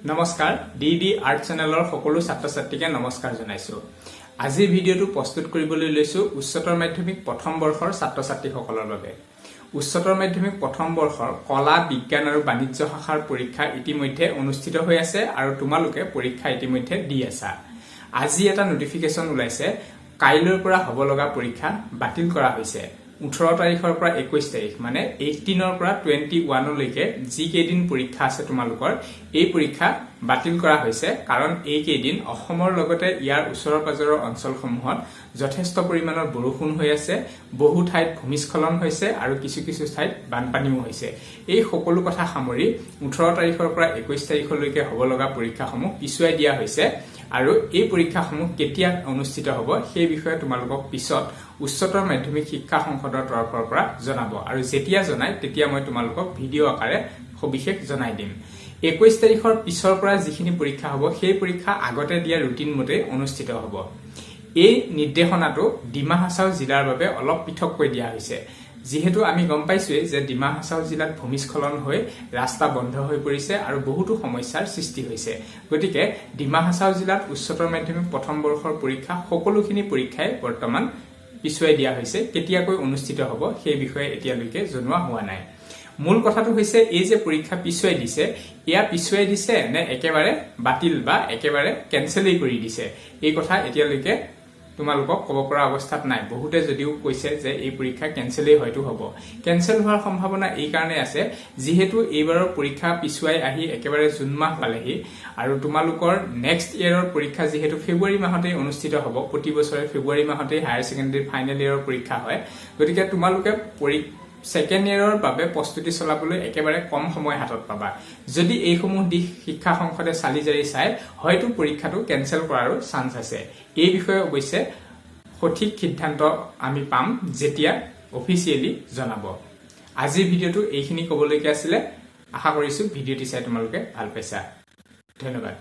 নমস্কাৰ, D D art চেনেলৰ সকলো ছাত্ৰ ছাত্ৰীকে নমস্কাৰ জনাইছো। আজিৰ ভিডিঅ'টো প্ৰস্তুত কৰিবলৈ লৈছো উচ্চতৰ মাধ্যমিক প্ৰথম বৰ্ষৰ ছাত্ৰ ছাত্ৰীসকলৰ বাবে। উচ্চতৰ মাধ্যমিক প্ৰথম বৰ্ষৰ কলা, বিজ্ঞান আৰু বাণিজ্য শাখাৰ পৰীক্ষা ইতিমধ্যে অনুষ্ঠিত হৈ আছে আৰু তোমালোকে পৰীক্ষা ইতিমধ্যে দি আছা। আজি এটা নটিফিকেশ্যন ওলাইছে, কাইলৈৰ পৰা হ'ব লগা পৰীক্ষা বাতিল কৰা হৈছে। 18 তাৰিখৰ পৰা 21 তাৰিখ, মানে 18ৰ পৰা 21লৈকে যিকেইদিন পৰীক্ষা আছে তোমালোকৰ, এই পৰীক্ষা বাতিল কৰা হৈছে। কাৰণ এইকেইদিন অসমৰ লগতে ইয়াৰ ওচৰৰ পাজৰৰ অঞ্চলসমূহত যথেষ্ট পৰিমাণৰ বৰষুণ হৈ আছে, বহু ঠাইত ভূমিস্খলন হৈছে আৰু কিছু কিছু ঠাইত বানপানীও হৈছে। এই সকলো কথা সামৰি 18 তাৰিখৰ পৰা 21 তাৰিখলৈকে হ'ব লগা পৰীক্ষাসমূহ পিছুৱাই দিয়া হৈছে আৰু এই পৰীক্ষাসমূহ কেতিয়া অনুষ্ঠিত হ'ব, সেই বিষয়ে তোমালোকক পিছত উচ্চতৰ মাধ্যমিক শিক্ষা সংসদৰ তৰফৰ পৰা জনাব আৰু যেতিয়া জনাই, তেতিয়া মই তোমালোকক ভিডিঅ' আকাৰে সবিশেষ জনাই দিম। 21 তাৰিখৰ পিছৰ পৰা যিখিনি পৰীক্ষা হ'ব, সেই পৰীক্ষা আগতে দিয়া ৰুটিন মতে অনুষ্ঠিত হ'ব। এই নিৰ্দেশনাটো ডিমা হাছাও জিলাৰ বাবে অলপ পৃথককৈ দিয়া হৈছে। যিহেতু আমি গম পাইছোৱেই যে ডিমা হাছাও জিলাত ভূমিস্খলন হৈ ৰাস্তা বন্ধ হৈ পৰিছে আৰু বহুতো সমস্যাৰ সৃষ্টি হৈছে, গতিকে ডিমা হাছাও জিলাত উচ্চতৰ মাধ্যমিক প্ৰথম বৰ্ষৰ পৰীক্ষা, সকলোখিনি পৰীক্ষাই বৰ্তমান পিছুৱাই দিয়া হৈছে। কেতিয়াকৈ অনুষ্ঠিত হ'ব, সেই বিষয়ে এতিয়ালৈকে জনোৱা হোৱা নাই। মূল কথাটো হৈছে, এই যে পৰীক্ষা পিছুৱাই দিছে, এয়া পিছুৱাই দিছে নে একেবাৰে বাতিল বা একেবাৰে কেনচেলেই কৰি দিছে, এই কথা এতিয়ালৈকে তোমালোকক ক'ব পৰা অৱস্থাত নাই। বহুতে যদিও কৈছে যে এই পৰীক্ষা কেনচেলেই হয়তো হ'ব। কেনচেল হোৱাৰ সম্ভাৱনা এইকাৰণে আছে, যিহেতু এইবাৰৰ পৰীক্ষা পিছুৱাই আহি একেবাৰে জুন মাহ পালেহি আৰু তোমালোকৰ নেক্সট ইয়েৰৰ পৰীক্ষা যিহেতু ফেব্ৰুৱাৰী মাহতেই অনুষ্ঠিত হ'ব, প্ৰতি বছৰে ফেব্ৰুৱাৰী মাহতেই হায়াৰ ছেকেণ্ডেৰী ফাইনেল ইয়েৰৰ পৰীক্ষা হয়, গতিকে তোমালোকে ছেকেণ্ড ইয়েৰৰ বাবে প্ৰস্তুতি চলাবলৈ একেবাৰে কম সময় হাতত পাবা। যদি এইসমূহ দিশ শিক্ষা সংসদে চালি জাৰি চাই, হয়তো পৰীক্ষাটো কেনচেল কৰাৰো চান্স আছে। এই বিষয়ে অৱশ্যে সঠিক সিদ্ধান্ত আমি পাম যেতিয়া অফিচিয়েলি জনাব। আজিৰ ভিডিঅ'টো এইখিনি ক'বলৈকে আছিলে। আশা কৰিছো ভিডিঅ'টি চাই তোমালোকে ভাল পাইছা। ধন্যবাদ।